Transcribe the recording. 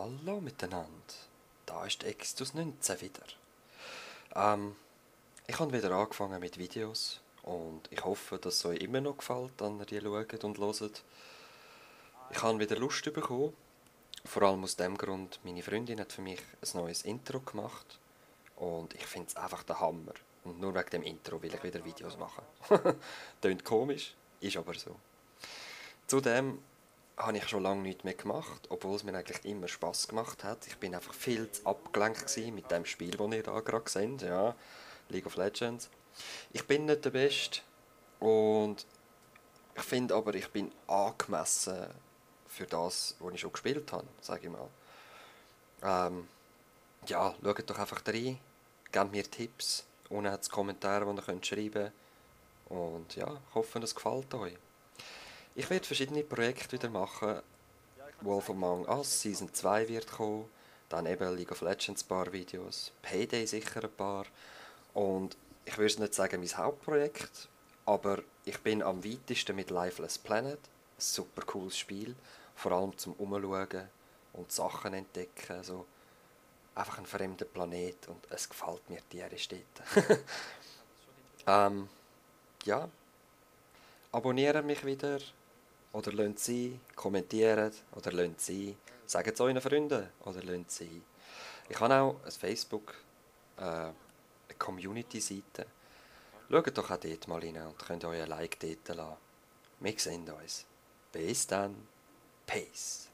Hallo miteinander, da ist Extus 19 wieder. Ähm, Ich habe wieder angefangen mit Videos und ich hoffe, dass es euch immer noch gefällt, wenn ihr die schaut und hört. Ich habe wieder Lust bekommen, vor allem aus dem Grund, meine Freundin hat für mich ein neues Intro gemacht und ich finde es einfach der Hammer. Und nur wegen dem Intro will ich wieder Videos machen. Klingt komisch, ist aber so. Zudem habe ich schon lange nichts mehr gemacht, obwohl es mir eigentlich immer Spass gemacht hat. Ich bin einfach viel zu abgelenkt gewesen mit dem Spiel, das ihr da gerade seht, ja, League of Legends. Ich bin nicht der Beste und ich finde aber, ich bin angemessen für das, was ich schon gespielt habe, sage ich mal. Ähm, ja, schaut doch einfach rein, gebt mir Tipps, unten hat es Kommentare, die ihr schreiben könnt. Und ja, ich hoffe, es gefällt euch. Ich werde verschiedene Projekte wieder machen. Wolf Among Us Season 2 wird kommen, dann eben League of Legends ein paar Videos, Payday sicher ein paar und ich würde nicht sagen mein Hauptprojekt, aber ich bin am weitesten mit Lifeless Planet, ein super cooles Spiel, vor allem zum Umschauen und Sachen entdecken, also einfach ein fremder Planet und es gefällt mir tierisch dort. Ja, abonniert mich wieder oder lasst sie, kommentiert oder lasst sie, sagt es euren Freunden oder lasst sie. Ich habe auch ein Facebook, eine Community-Seite. Schaut doch auch dort mal rein und könnt euer Like dort lassen. Wir sehen uns. Bis dann. Peace.